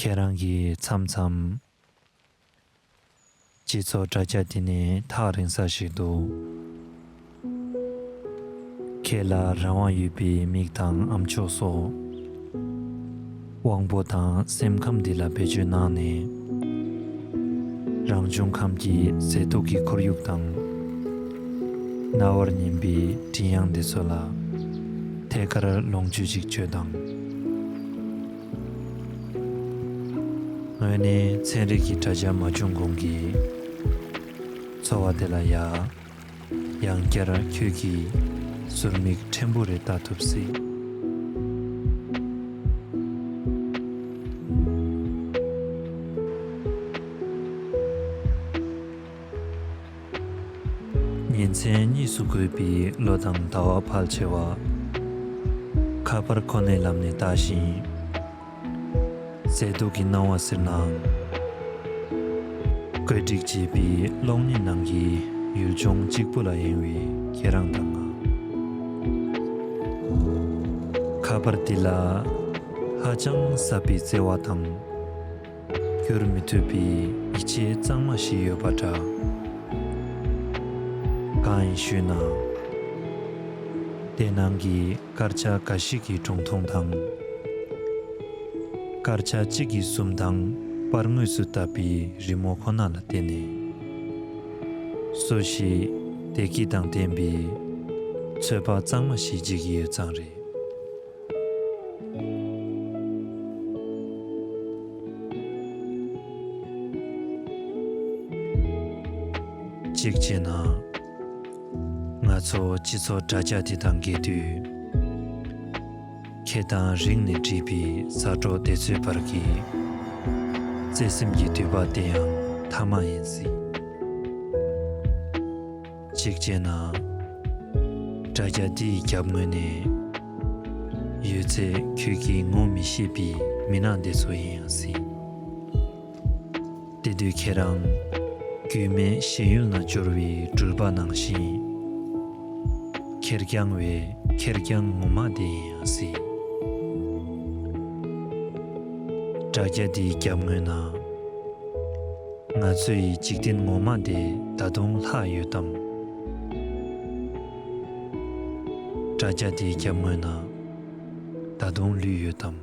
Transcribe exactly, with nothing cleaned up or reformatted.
ཁྱེད་རང་གིས་མཚམས་མཚམས་སྤྱི་ཚོགས་དྲ་རྒྱ་འདི་ནས་ཐག་རིང་ས་ཞིག་ཏུ། ཁྱེད་ལ་རང་དབང་ཡོད་པའི་མིག་དང་ཨམ་ཅོག་སོགས་དབང་པོ་དང་སེམས་ཁམས་འདི་ལ་བེད་སྤྱོད་གནང་ནས། རང་བྱུང་ཁམས་ཀྱི་ཟས་དུག་གི་ཁོར་ཡུག་དང་། རྣ་བར་སྙན་པའི་མགྲིན་དབྱངས་འདི་ཚོ་ལ་ཐད་ཀར་ལོངས་སྤྱོད་ཅིག་བྱོས་དང་། དངོས་གནས་ཚན་རིག་གི་དྲ་རྒྱ་མ་བྱུང་གོང་གི་འཚོ་བ་དེ་ལ་ཡ། ཡང་བསྐྱར་ཁྱོད་ཀྱིས་ཟུར་མིག་ཕྲན་བུ་རེ་ལྟ་ཐུབ་སྲིད། ཉིན་མཚན་གཉིས་སུ་བགོས་པའི་ལོ་དང་ཟླ་བ་ཕལ་ཆེ་བ། ཁ་པར་ཁོ་ནའི་ལམ་ནས་ལྟ་ཞིང་། ཟས་དུག་གི་སྣང་བ་ཟེར་ནའང་། བཀོད་སྒྲིག་བྱས་པའི་གློག་བརྙན་ནང་གི་ཡུལ་ལྗོངས་གཅིག་པུ་ལ་གཡེང་བའི་ཁྱེད་རང་དང་ང་། ཁ་པར་འདི་ལ་ཧ་ཅང་ཟབ་པའི་བརྩེ་བ་དང་། བསྒྱུར་མི་ཐུབ་པའི་ཡིད་ཆེས་གཙང་མ་ཞིག་ཡོད་པ་འདྲ། གང་ཡིན་ཞུས་ན། དེ་ནང་གི་སྐར་ཆ་འགའ་ཞིག་གི་སྒྲུང་ཐུང་དང་། སྐར་ཆ་གཅིག་གིས་བཟུང་དང་པར་ངོས་སུ་བཏབ་པའི་རི་མོ་ཁོ་ན་ལ་བརྟེན་ནས། སུ་ཞིག་བདེ་སྐྱིད་དང་ལྡན་པའི་ཚོད་དཔག་གཙང་མ་ཞིག་བྱེད་ཀྱི་ཡོད་ཙང་རེད། གཅིག་བྱས་ན། ང་ཚོ་སྤྱི་ཚོགས་དྲ་རྒྱ་དེ་དང་འགལ་དུས། ཁྱེད་དང་རིང་ནས་འདྲིས་པའི་གཟའ་གྲོགས་དེ་ཚོའི་བར་གྱི་བརྩེ་སེམས་ཀྱི་མདུད་པ་དེ་ཡང་ཐ་མ་ཡིན་སྲིད། གཅིག་བྱས་ན། དྲ་རྒྱ་འདིའི་རྒྱབ་ངོས་ནས། ཡོད་ཚད་ཁྱོད་ཀྱིས་ངོ་མི་ཤེས་པའི་མི་སྣ་འདི་ཚོ་ཡིན་ཡང་སྲིད། དེ་དུས་ཁྱེད་རང་རྒྱུས་མེད་ཞེན་ཡུལ་ན་སྦྱོར་བའི་སྦྲུལ་པ་ནང་བཞིན། ཁེར་རྐྱང་བའི་ཁེར་རྐྱང་ངོ་མ་དེ་ཡིན་ཡང་སྲིད། དྲ་རྒྱ་འདིའི་རྒྱབ་ངོས་ན། ང་ཚོ་ཡི་འཇིག་རྟེན་ངོ་མ་དེ་ད་དུང་ལྷག་ཡོད་དམ། དྲ་རྒྱ་དེའི་རྒྱབ་ངོས་ན་ད་དུང་ལུས་ཡོད་དམ།